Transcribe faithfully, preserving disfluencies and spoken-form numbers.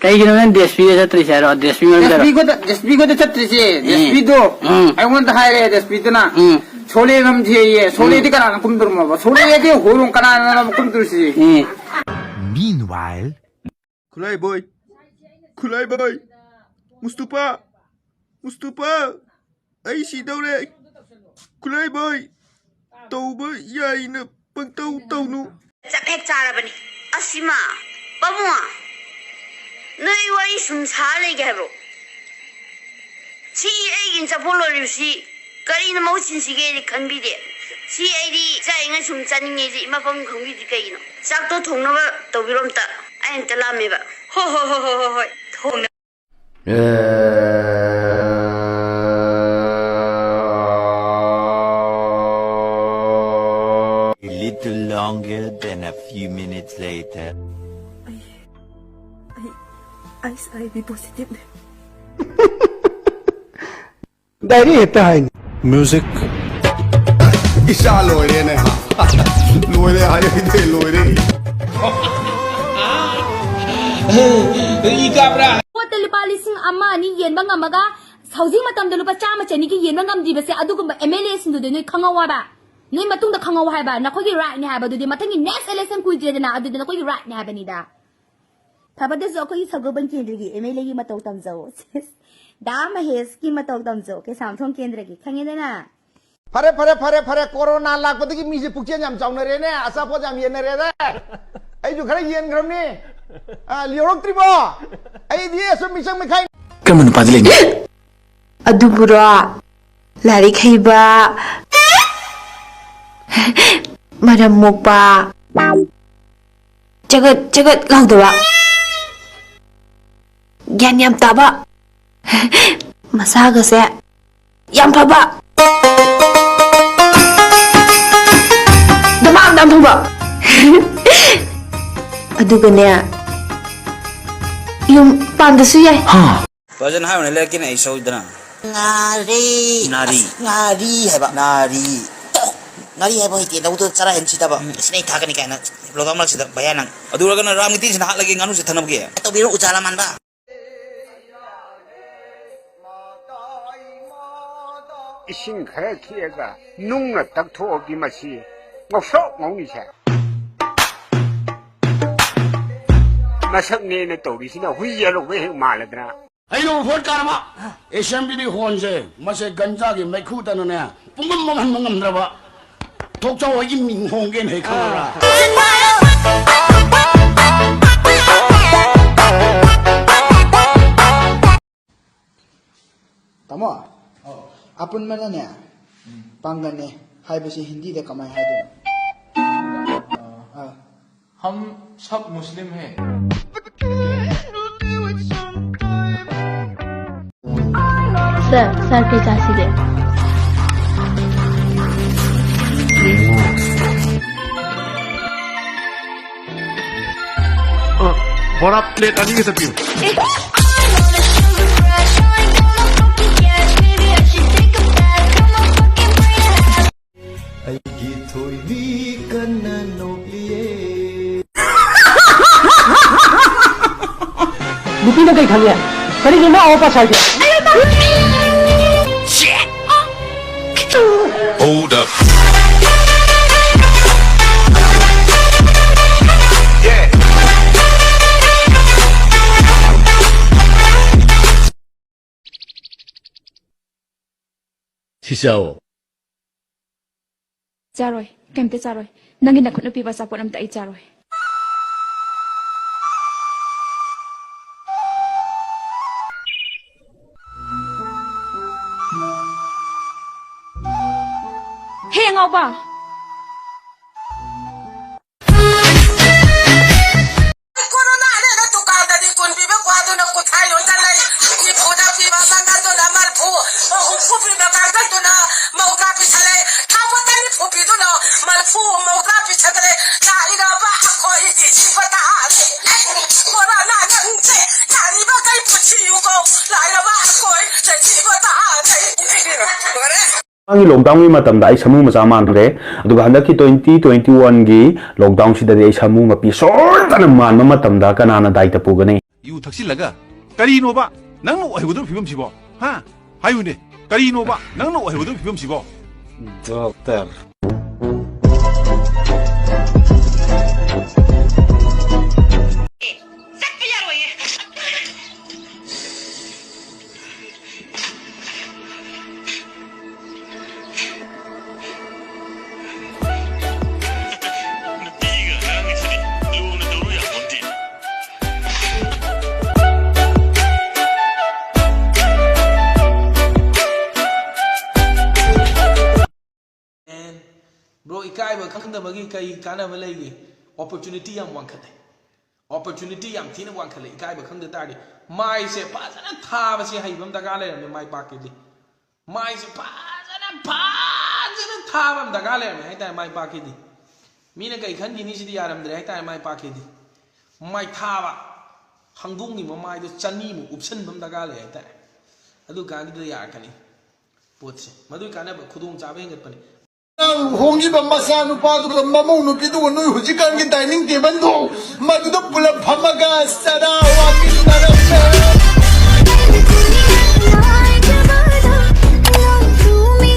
ꯀꯩꯒꯤꯅꯣ ꯅꯪ ꯗꯦꯁꯄꯤꯗ ꯆꯠꯇ꯭ꯔꯤꯁꯦ ꯍꯥꯏꯔꯣ? ꯗꯦꯁꯄꯤ ꯃꯌꯨꯝꯗ ꯆꯠꯂꯣ꯫ ꯗꯦꯁꯄꯤꯒꯣꯗ, ꯗꯦꯁꯄꯤꯒꯣꯗ ꯆꯠꯇ꯭ꯔꯤꯁꯦ꯫ ꯎꯝ꯫ ꯗꯦꯁꯄꯤꯗꯣ ꯎꯝ꯫ ꯑꯩꯉꯣꯟꯗ ꯍꯥꯏꯔꯦ, ꯗꯦꯁꯄꯤꯗꯨꯅ꯫ ꯎꯝ꯫ ꯁꯣꯂꯦ ꯅꯝꯁꯦꯌꯦ꯫ ꯁꯣꯂꯦꯗꯤ ꯎꯝ꯫ ꯀꯅꯥꯅ ꯀꯨꯝꯗꯣꯔꯝꯃꯣꯕ? ꯁꯣꯂꯦꯗꯤ ꯍꯣꯔꯣꯡ ꯀꯅꯥꯅ ꯀꯨꯝꯗꯣꯔꯤꯁꯤ? ꯎꯝ꯫ Meanwhile. ꯈꯨꯠꯂꯥꯏ ꯕꯣꯏ, ꯈꯨꯠꯂꯥꯏ ꯕꯣꯏ, ꯃꯨꯁꯇꯨꯄꯥ, ꯃꯨꯁꯇꯨꯄꯥ, ꯑꯩ ꯁꯤꯗꯧꯔꯦ꯫ ꯈꯨꯠꯂꯥꯏ ꯕꯣꯏ, ꯇꯧꯕ ꯌꯥꯏꯅ ꯄꯪꯇꯧ ꯇꯧꯅꯨ꯫ ꯆꯞ ꯍꯦꯛ ꯆꯥꯔꯕꯅꯤ꯫ ꯑꯁꯤꯃ, ꯄꯥꯕꯨꯡ, ꯅꯣꯏ ꯋꯥꯔꯤ ꯁꯨꯝ ꯁꯥ ꯂꯩꯒꯦ ꯍꯥꯏꯕ꯭ꯔꯣ? ꯁꯤ ꯑꯩꯒꯤ ꯆꯐꯨ ꯂꯣꯏꯔꯤꯕꯁꯤ ꯀꯔꯤꯅ ꯃꯍꯨꯠ ꯁꯤꯟꯁꯤꯒꯦꯗꯤ ꯈꯟꯕꯤꯗꯦ꯫ ꯁꯤ ꯑꯩꯗꯤ ꯆꯥꯔꯤꯉꯩ ꯁꯨꯝ ꯆꯥꯅꯤꯡꯉꯦꯁꯤ ꯃꯐꯝ ꯈꯪꯕꯤꯗꯦ ꯀꯩꯒꯤꯅꯣ? ꯆꯥꯛꯇꯣ ꯊꯣꯡꯅꯕ ꯇꯧꯕꯤꯔꯣ ꯑꯝꯇ꯫ ꯑꯩ ꯑꯝꯇ ꯂꯥꯝꯃꯦꯕ꯫ ꯍꯣ, ꯍꯣ, ꯍꯣ, ꯍꯣ, ꯍꯣ, ꯍꯣꯏ꯫ ꯊꯣꯡꯅ- A little longer than a few minutes later. ꯑꯩ, ꯑꯩ, ꯑꯩ ꯁꯤ ꯑꯥꯏ ꯚꯤ ꯄꯣꯖꯤꯇꯤꯚꯅꯦ꯫ ꯗꯥꯏꯔꯤ ꯍꯦꯛꯇ ꯍꯥꯏꯅꯤ꯫ Music. ꯏꯁꯥ ꯂꯣꯏꯔꯦꯅꯦ꯫ ꯂꯣꯏꯔꯦ ꯍꯥꯏꯔꯤꯗꯦ, ꯂꯣꯏꯔꯦ꯫ ꯏ ꯀꯥꯕ꯭ꯔꯥ? ꯄꯣꯠꯇ ꯂꯨꯄꯥ ꯂꯤꯁꯤꯡ ꯑꯃ ꯑꯅꯤ ꯌꯦꯟꯕ ꯉꯝꯃꯒ, ꯍꯧꯖꯤꯛ ꯃꯇꯝꯗ ꯂꯨꯄꯥ ꯆꯥꯝꯃ ꯆꯅꯤꯒꯤ ꯌꯦꯟꯕ ꯉꯝꯗ꯭ꯔꯤꯕꯁꯦ, ꯑꯗꯨꯒꯨꯝꯕ ꯑꯦꯝ ꯑꯦꯜ ꯑꯦꯁꯤꯡꯗꯨꯗꯤ ꯅꯣꯏ ꯈꯪꯍꯧ ꯍꯥꯏꯕ꯫ ꯅꯣꯏ ꯃꯇꯨꯡꯗ ꯈꯪꯍꯧ ꯍꯥꯏꯕ꯫ ꯅꯈꯣꯏꯒꯤ ꯔꯥꯏꯠꯅꯦ ꯍꯥꯏꯕ꯫ ꯑꯗꯨꯗꯤ ꯃꯊꯪꯒꯤ ꯅꯦꯛꯁ ꯏꯂꯦꯛꯁꯟ ꯀꯨꯏꯗ꯭ꯔꯦꯗꯅ, ꯑꯗꯨꯗꯤ ꯅꯈꯣꯏꯒꯤ ꯔꯥꯏꯠꯅꯦ ꯍꯥꯏꯕꯅꯤꯗ꯫ ꯐꯕꯗꯁꯨ ꯑꯩꯈꯣꯏꯒꯤ ꯁꯒꯣꯜꯕꯟ ꯀꯦꯟꯗ꯭ꯔꯒꯤ ꯑꯦꯝ ꯑꯦꯜ ꯑꯦꯒꯤ ꯃꯇꯧ ꯇꯝꯖꯧ꯫ ꯗꯥ ꯃꯍꯦꯁꯀꯤ ꯃꯇꯧ ꯇꯝꯖꯧ, ꯀꯩꯁꯥꯝꯊꯣꯡ ꯀꯦꯟꯗ꯭ꯔꯒꯤ꯫ ꯈꯪꯉꯦꯗꯅ? ꯐꯔꯦ, ꯐꯔꯦ, ꯐꯔꯦ, ꯐꯔꯦ꯫ ꯀꯣꯔꯣꯅꯥ ꯂꯥꯛꯄꯗꯒꯤ ꯃꯤꯁꯦ ꯄꯨꯛꯆꯦꯜ ꯌꯥꯝ ꯆꯥꯎꯅꯔꯦꯅꯦ꯫ ꯑꯆꯥꯄꯣꯠ ꯌꯥꯝ ꯌꯦꯟꯅꯔꯦꯗ꯫ ꯑꯩꯁꯨ ꯈꯔ ꯌꯦꯟꯈ꯭ꯔꯕꯅꯤ꯫ ꯑ, ꯂꯤꯍꯧꯔꯛꯇ꯭ꯔꯤꯕꯣ? ꯑꯩꯗꯤ ꯑꯁꯨꯝ ꯃꯤꯆꯪ ꯃꯤꯈꯥꯏ꯫ ꯀꯔꯝꯕ ꯅꯨꯄꯥꯗꯤ ꯂꯩꯅꯤ? ꯑꯗꯨꯕꯨꯔꯣ, ꯂꯥꯏꯔꯤꯛ ꯍꯩꯕ, ꯃꯔꯝ ꯃꯣꯛꯄ, ꯆꯒꯠ ꯆꯒꯠ ꯂꯥꯎꯗꯕ, ꯒ꯭ꯌꯥꯟ ꯌꯥꯝ ꯇꯥꯕ, ꯃꯁꯥꯒꯁꯦ ꯌꯥꯝ ꯐꯕ, ꯗꯃꯥꯡ ꯗꯥꯝ ꯐꯕ꯫ ꯑꯗꯨꯒꯅꯦ, ꯌꯨꯝ ꯄꯥꯟꯗꯁꯨ ꯌꯥꯏ꯫ ꯐꯖꯅ ꯍꯥꯏꯌꯨꯅꯦ, ꯂꯩꯔꯛꯀꯤꯅꯦ ꯑꯩ ꯁꯧꯏꯗꯅ꯫ ꯅꯥꯔꯤ꯫ ꯅꯥꯔꯤ꯫ ꯑꯁ, ꯅꯥꯔꯤ ꯍꯥꯏꯕ꯫ ꯅꯥꯔꯤ꯫ ꯉꯥꯔꯤ ꯍꯥꯏꯕ ꯍꯩꯇꯦ, ꯂꯧꯗ ꯆꯔꯥ ꯍꯦꯟ ꯁꯤꯗꯕ꯫ ꯎꯝ, ꯑꯁ, ꯅꯪ ꯊꯥꯛꯀꯅꯤ ꯀꯥꯏꯅ꯫ ꯂꯣꯛꯗꯥꯎꯟ ꯃꯔꯛꯁꯤꯗ ꯚꯩꯌꯥ ꯅꯪ꯫ ꯑꯗꯨ ꯑꯣꯏꯔꯒꯅ ꯔꯥꯝꯒꯤ ꯇꯤꯟꯁꯤꯅ ꯍꯥꯠꯂꯒꯦ ꯉꯥꯅꯨꯁꯦ ꯊꯛꯅꯕꯒꯤ꯫ ꯇꯧꯕꯤꯔꯣ, ꯎꯖꯥꯂꯥ ꯃꯥꯟꯕ꯫ ꯏꯁꯤꯡ ꯈꯔ ꯈꯤꯛꯑꯒ ꯅꯨꯡꯅ ꯇꯛꯊꯣꯛꯑꯕꯗꯤ ꯃꯁꯤ ꯉꯧꯁꯣꯛ ꯉꯧꯅꯤꯁꯦ꯫ ꯃꯁꯛꯅꯦꯅ ꯇꯧꯔꯤꯁꯤꯅ ꯍꯨꯏ ꯌꯦꯜꯂꯧꯕ ꯍꯦꯛ ꯃꯥꯜꯂꯗꯅ꯫ ꯑꯩꯅ ꯎꯐꯣꯠ ꯀꯥꯔꯕ ꯑꯦꯁꯦꯝꯕ꯭ꯂꯤ ꯍꯣꯜꯁꯦ, ꯃꯁꯦ ꯒꯟꯖꯥꯒꯤ ꯃꯩꯈꯨꯗꯅꯅꯦ ꯄꯨꯡꯉꯝ ꯃꯉꯝꯕ ꯉꯝꯗ꯭ꯔꯕ꯫ ꯊꯣꯛꯆꯧ ꯍꯣꯏꯒꯤ ꯃꯤꯡ ꯍꯣꯡꯒꯦꯅ ꯍꯦꯛ ꯈꯜꯂꯕ꯭ꯔꯥ? ꯇꯥꯃꯣ, ꯑꯄꯨꯟꯕꯅꯅꯦ ꯄꯥꯡꯒꯜꯅꯦ ꯍꯥꯏꯕꯁꯤ ꯍꯤꯟꯗꯤꯗ ꯀꯃꯥꯏ ꯍꯥꯏꯗꯣꯏꯅꯣ? ꯑꯥ꯫ हम सब मुस्लिम हैं। ꯁꯥꯔ, ꯁꯥꯔ, ꯀꯩ ꯆꯥꯁꯤꯒꯦ? ꯕꯣꯔꯥ ꯄ꯭ꯂꯦꯠ ꯑꯅꯤꯒ ꯆꯠꯄꯤꯌꯨ꯫ ꯑꯦ꯫ ꯑꯩꯒꯤ ꯊꯣꯏꯕꯤ ꯀꯟꯅ ꯅꯣꯛꯂꯤꯌꯦ꯫ ꯅꯨꯄꯤꯅ ꯀꯩ ꯈꯪꯉꯦ? ꯀꯔꯤꯒꯤ ꯃꯥ ꯑꯋꯥ ꯄꯥ ꯁꯥꯏꯗꯣ? Hold up. ꯁꯤ ꯆꯥꯎ꯫ ꯆꯥꯔꯣꯏ, ꯀꯩꯝꯇ ꯆꯥꯔꯣꯏ꯫ ꯅꯪꯒꯤ ꯅꯈꯨꯠꯅ ꯄꯤꯕ ꯑꯆꯥꯄꯣꯠ ꯑꯝꯇ ꯑꯩ ꯆꯥꯔꯣꯏ꯫ ꯍꯦ ꯑꯉꯥꯎꯕ! ꯀꯣꯔꯣꯅꯥꯅꯦꯅ ꯗꯨꯀꯥꯟꯗꯗꯤ ꯀꯨꯟ ꯄꯤꯕ ꯀ꯭ꯋꯥꯗꯨꯅ ꯀꯨꯟꯊ꯭ꯔꯥ ꯌꯣꯟꯖꯜꯂꯦ꯫ ꯅꯤꯐꯨꯗ ꯄꯤꯕ ꯃꯪꯒꯜꯗꯨꯅ ꯃꯔꯐꯨ, ꯍꯨꯝꯐꯨ ꯄꯤꯕ ꯀꯥꯡꯒꯜꯗꯨꯅ ꯃꯧꯗ꯭ꯔꯥ ꯄꯤꯁꯜꯂꯦ꯫ ꯊꯥꯎ ꯕꯣꯇꯜ ꯅꯤꯐꯨ ꯄꯤꯗꯨꯅ ꯃꯔꯐꯨ, ꯃꯧꯗ꯭ꯔꯥ ꯄꯤꯁꯜꯂꯦ꯫ ꯂꯥꯏꯔꯕ ꯑꯩꯈꯣꯏꯗꯤ ꯁꯤꯕ ꯇꯥꯔꯦ꯫ ꯀꯣꯔꯣꯅꯥ ꯅꯪꯁꯦ ꯌꯥꯔꯤꯕꯈꯩ ꯄꯨꯟꯁꯤꯌꯨꯀꯣ꯫ ꯂꯥꯏꯔꯕ ꯑꯩꯈꯣꯏ ꯁꯤꯕ ꯇꯥꯔꯦ꯫ ꯂꯣꯏꯔꯦ꯫ ꯃꯃꯥꯡꯒꯤ ꯂꯣꯛꯗꯥꯎꯟꯒꯤ ꯃꯇꯝꯗ ꯑꯩ ꯁꯥꯃꯨ ꯃꯆꯥ ꯃꯥꯟꯈ꯭ꯔꯦ, ꯑꯗꯨꯒ ꯍꯟꯗꯛꯀꯤ ꯇ꯭ꯋꯦꯟꯇꯤ ꯇ꯭ꯋꯦꯟꯇꯤ ꯋꯥꯟꯒꯤ ꯂꯣꯛꯗꯥꯎꯟꯁꯤꯗꯗꯤ ꯑꯩ ꯁꯥꯃꯨ ꯃꯄꯤ ꯁꯣꯏꯗꯅ ꯃꯥꯟꯕ ꯃꯇꯝꯗ ꯀꯅꯥꯅ ꯗꯥꯏꯇ ꯄꯨꯒꯅꯤ? ꯌꯨ ꯊꯛꯆꯤꯜꯂꯒ ꯀꯔꯤꯅꯣꯕ ꯅꯪꯅ ꯑꯣꯏꯍꯧꯒꯗꯕ ꯐꯤꯕꯝꯁꯤꯕꯣ? ꯍꯥ? ꯍꯥꯏꯌꯨꯅꯦ, ꯀꯔꯤꯅꯣꯕ ꯅꯪꯅ ꯑꯣꯏꯍꯧꯒꯗꯕ ꯐꯤꯕꯝꯁꯤꯕꯣ? ꯗꯣꯛꯇꯔ꯫ ꯆꯠꯄ ꯌꯥꯔꯣꯏꯌꯦ꯫ ꯅꯨꯄꯤꯒ ꯑꯉꯥꯡꯒꯁꯤꯗꯤ ꯂꯨꯅ ꯇꯧꯔꯨ ꯌꯥꯄꯣꯟꯇꯦ꯫ And bro, ꯏꯀꯥꯏꯕ ꯈꯪꯗꯕꯒꯤ ꯀꯩ ꯀꯥꯟꯅꯕ ꯂꯩꯒꯦ? Opportunity ꯌꯥꯝ ꯋꯥꯡꯈꯠꯂꯦ꯫ Opportunity ꯌꯥꯝ ꯊꯤꯅ ꯋꯥꯡꯈꯠꯂꯦ꯫ ꯏꯀꯥꯏꯕ ꯈꯪꯗ ꯇꯥꯔꯗꯤ ꯃꯥꯏꯁꯦ ꯐꯖꯅ ꯊꯥꯕꯁꯦ ꯍꯩꯕ ꯑꯃ ꯗꯔꯀꯥꯔ ꯂꯩꯔꯝꯃꯦ ꯃꯥꯏ ꯄꯥꯛꯀꯦꯗꯤ꯫ ꯃꯥꯏꯁꯦ ꯐꯖꯅ, ꯐꯖꯅ ꯊꯥꯕ ꯑꯃ ꯗꯔꯀꯥꯔ ꯂꯩꯔꯝꯃꯦ ꯍꯥꯏꯇꯥꯔꯦ ꯃꯥꯏ ꯄꯥꯛꯀꯦꯗꯤ꯫ ꯃꯤꯅ ꯀꯩ ꯈꯟꯈꯤꯅꯤ ꯁꯤꯗꯤ ꯌꯥꯔꯝꯗ꯭ꯔꯦ ꯍꯥꯏꯇꯥꯔꯦ ꯃꯥꯏ ꯄꯥꯛꯀꯦꯗꯤ꯫ ꯃꯥꯏ ꯊꯥꯕ, ꯍꯪꯗꯣꯡꯒꯤ ꯃꯃꯥꯏꯗꯣ ꯆꯅꯤꯃꯨꯛ ꯎꯞꯁꯟꯕ ꯑꯃ ꯗꯔꯀꯥꯔ ꯂꯩ ꯍꯥꯏꯇꯥꯔꯦ꯫ ꯑꯗꯨ ꯀꯥꯟꯗꯨꯗ ꯌꯥꯔꯛꯀꯅꯤ ꯄꯣꯠꯁꯦ꯫ ꯃꯗꯨꯒꯤ ꯀꯥꯟꯅꯕ ꯈꯨꯗꯣꯡꯆꯥꯕ ꯍꯦꯟꯒꯠꯄꯅꯤ꯫ ꯍꯣꯡꯈꯤꯕ ꯃꯆꯥꯅꯨꯄꯥꯗꯨꯒ ꯃꯃꯧ ꯅꯨꯄꯤꯗꯨꯒ ꯅꯣꯏ ꯍꯧꯖꯤꯛꯀꯥꯟꯒꯤ dining tableꯗꯣ ꯃꯗꯨꯗ ꯄꯨꯂꯞ ꯐꯝꯃꯒ ꯆꯔꯥ ꯋꯥꯃꯤꯟꯅꯔꯝꯃꯤ꯫